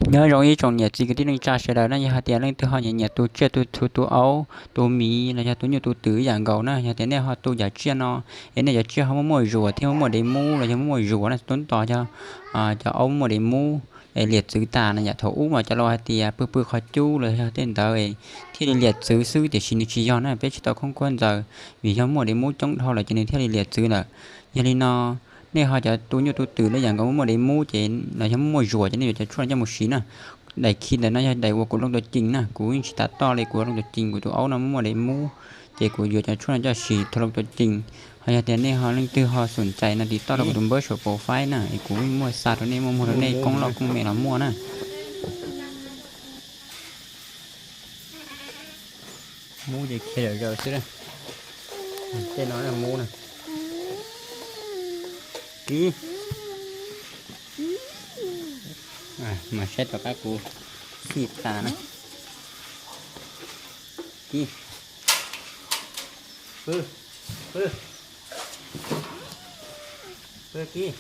Nyob zoo ib tsoom niam txiv kwv tij neej tsa sawv daws na, yog hais tias leej twg ho nyiam nyiam tus tsiaj tus txhu, tus aub tus miv los yog tus nyuj tus twm ib yam nkaus na, yog tias nej ho tu cov tsiaj no es nej cov tsiaj ho muaj muaj zuas thiab muaj muaj dev mub los yog muaj muaj zuas na, tub ntos yog cov aub muaj dev mub es liam txwv tas na yom. Thaum ub mas cov laus hais tias pw pw qhov cub los yog tej ntawd thiaj li liam txwv xwb, tiam sis nws tsis yog na, peb tsis tau khoob khuab ntxaws, vim yog muaj dev mub coob dhau lawm ces nws thiaj li liam txwv lawm. Yog li no nej ho cov tu nyuj tu twm ib yam nkaus muaj muaj dev mub ces los yog muaj muaj zuas ces nej yuav cov tshuaj no coj mus siv na. Daim khi ntawm no yog daim uas kuv loo tua cees na, kuv yeej tsis tas toj li, kuv loo tua cees, kuv tus aub no muaj muaj dev mub, ces kuv yuav cov tshuaj no coj siv thaum loo tua cees. Ho yog tias nej ho leej twg ho xum cais no tiv toj rau kuv tus npawb saum pov faib na, es kuv yeej muaj xa rau nej, muaj muag rau nej, koob loj koob me los muaj na. Mub ces khiav zom zaws xwb. Tej no mub na. Kis, mas saib tom qab kuv xij tas na. Kis, pw, pw, pw Kis.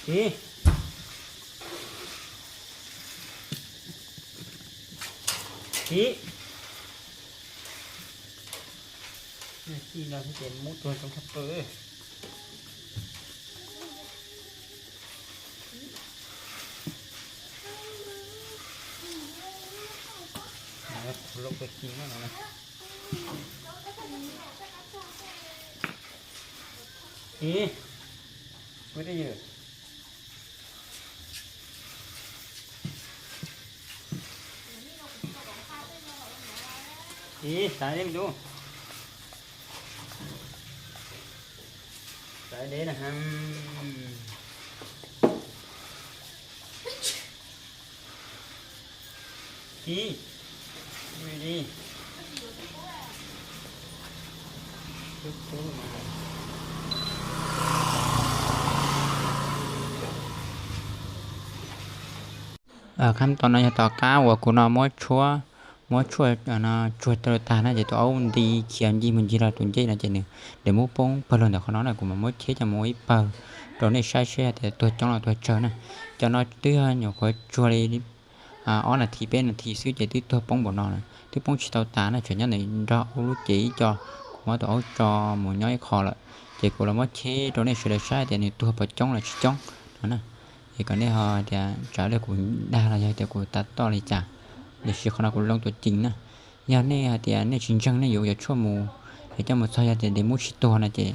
Kis, Kis. Kis no ces mub tuag coob tshaj plaws. Loo tua cees no. Kis, pw twj ywm. Kis, xav deb me tub. Xav deb na. Kis, khab tom no yog tom qab uas kuv no muab tshuaj, muab tshuaj no tsuag rau tag na ces tus aub nti khiav ncig mus ncig rau tus ncej no ces nws, nws muab poob pawg lug ntawm qhov no na, kuv mam muab cheb coj mus ua ib pawg rau nej saib seb tias tuag coob los tuag tsawg na. Cov no twb nyuam qhuav tsuag li ob nas this peb nas this xwb ces twb tuag poob npaum no lawm, twb poob tsis tau tas na, tseem nyob ntawm nrog aub lub cev ib co, kuv muab tus aub tso mus nyob ib qho lawm. Ces kuv los muab cheb rau nej sawv daws saib tias nws tuag puas coob los tsis coob no na. Es kom nej ho tias tsam li kuv dag los yog tias kuv tav toj li cas, tiam sis qhov no kuv loo tua cees na. Yog nej hais tias nej tsis ntseeg nej yuav yuav tshuaj mus es coj mus txog yog tias dev mub tsis tuag no ces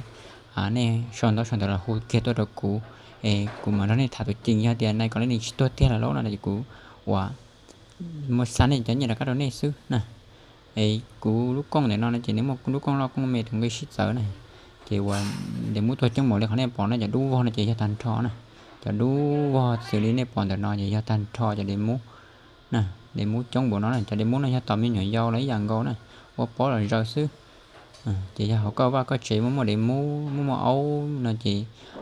nej sau ntaub sau ntawv los hu kiag tuaj rau kuv, es kuv mam nrog nej tham tus cees. Yog tias nai kom nej tsis tuag tiag los lauj no ces kuv ua muab xa nej cov nyiaj rov qab rau nej xwb na. Es kuv lub kooj ntawm no no ces nws muaj lub kooj loj kooj me tus nqi sib txawv na. Ces ua dev mub tuag coob npaum li qhov nej pom no, cov dub vog no ces yog tag nrho na. Cov dub vog xws li nej pom ntawm no ces yog tag nrho cov dev mub na. Dev mub coob npaum no na, cov dev mub no yog tom me nyuam yaus los ib yam nkaus na, ua pob los zaws xwb. Ces yog hauv koj vaj koj tsev muaj muaj dev mub, muaj muaj aub no ces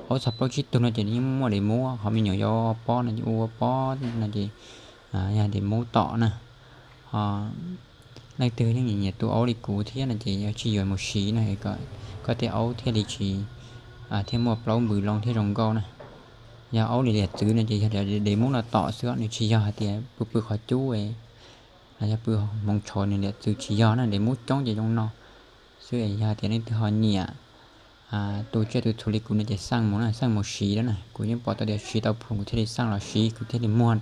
aub txog plaub tsib tug no ces yeej muaj muaj dev mub, qhov me nyuam yaus ua pob no ces ua ua pob no ces yog dev mub tom na. Ho leej twg yeej nyiam nyiam tu aub li kuv thiab no ces yuav tsum yuav mus siv no, koj tej aub thiaj li tsis, thiaj muaj plaub npws loo thiab zoo nkauj na. Yog aub li liam txwv no ces yog dev mub no tom xwb, nws tsis yog hais tias pw pw qhov cub los yog pw hmoov tshauv nws liam txwv, tsis yog na, dev mub coob ces zoo no xwb. Yog tias leej twg ho nyiam tu tsiaj tu txhu li kuv no ces xaj mus na, xaj mus siv lawm na, kuv yeej pom tau tias siv tau phoom kuv thiaj li xaj los siv kuv thiaj li muag.